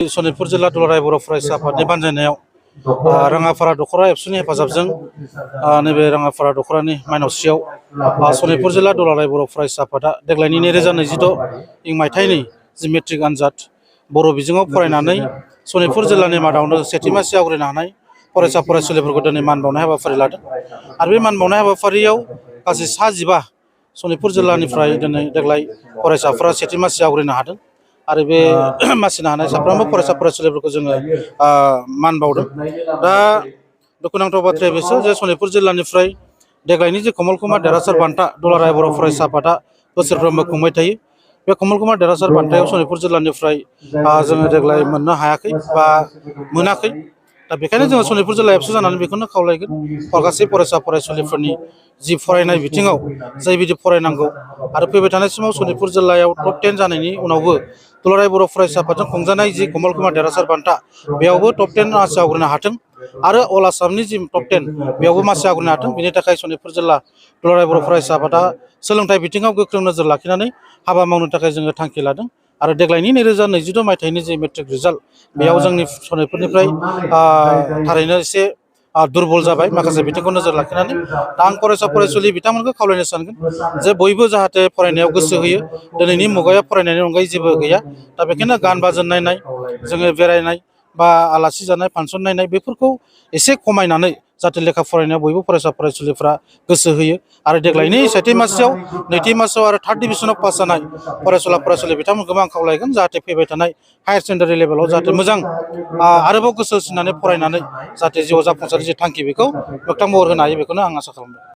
सनितपुर जिल्ला दुलाराय बर' फरायसा आफादनि बानजायनायाव राङाफारा दख'रा एबसुनि हेफाजाबजों नैबे राङाफारा दख'रानि माइनावस्रियाव सनितपुर जिल्ला दुलाराय बर' फरायसा आफादा देग्लायनि 2026 मायथाइनि जि मेट्रिक आनजाद बर' बिजोङाव फरायनानै सनितपुर जिल्लानि मादावनो सेथि मासि आवग्रिनो हानाय फरायसा फरायसुलिफोरखौ दिनै मान बावनाय हाबाफारि लादों आरो बे मान बावनाय हाबाफारियाव गासै 15 सनितपुर जिल्लानिफ्राय दिनै देग्लाय फरायसाफोरा सेथि मासि आवग्रिनो हादों आरो बे मासिनो हानाय साफ्रोमबो फरायसा फरायसुलिफोरखौ जोङो मान बावदों। दा दुखुनांथाव बाथ्राया बेसो जे सनितपुर जिल्लानिफ्राय देग्लायनि जे कमल कुमार देरहासार बान्था दुलाराय बर' फरायसा आफादा बोसोरफ्रोमबो खुंबाय थायो। बे कमल कुमार देरहासार बान्थायाव सनितपुर जिल्लानिफ्राय जोङो देग्लाय मोननो हायाखै बा मोनाखै। दा बेखायनो जोङो सनितपुर जिल्ला एबसु जानानै बेखौनो खावलायगोन गासै फरायसा फरायसुलिफोरनि जि फरायनाय बिथिङाव जायबायदि फरायनांगौ आरो फैबाय थानाय समाव सनितपुर जिल्लायाव टप 10 जानायनि उनावबो दुलाराय बर' फरायसा आफादजों खुंजानाय जि कमल कुमार देरहासार बान्था बेयावबो टप 10 मासि आवग्रिनो हाथों आरो अल आसामनि जि टप 10 बेयावबो मासि आवग्रिनो हाथों। बेनि थाखाय सनितपुर जिल्ला दुलाराय बर' फरायसा आफादा सोलोंथाइ बिथिङाव गोख्रों नोजोर लाखिनानै हाबा मावनो थाखाय जोङो थांखि लादों आरो देग्लायनि 2026 मायथाइनि जि मेट्रिक रिजाल्ट बेयाव जोंनि सनितपुरनिफ्राय थारैनो एसे दुरबल जाबाय माखासे बिथिंखौ नोजोर लाखिनानै। दा आं फरायसा फरायसुलि बिथांमोनखौ खावलायनो सानगोन जे बयबो जाहाथे फरायनायाव गोसो होयो। दिनैनि मुगायाव फरायनायनि अनगायै जेबो गैया। दा बेखायनो गान बाजोन नायनाय जोङो बेरायनाय बा आलासि जानाय फांसन नायनाय बेफोरखौ एसे खमायनानै जाहाथे लेखा फरायनायाव बयबो फरायसा फरायसुलिफ्रा गोसो होयो आरो देग्लायनि सेथि मासियाव नैथि मासियाव आरो थार्ड डिभिजनाव पास जानाय फरायसुला फरायसुलि बिथांमोनखौबो आं खावलायगोन जाहाथे फैबाय थानाय हायार सेकेन्डारि लेभेलाव जाहाथे मोजां आरोबाव गोसो होसिननानै फरायनानै जाहाथे जिउआव जाफुंसार जि थांखि बेखौ मोगथां महर होनो हायो बेखौनो आं आसा खालामदों।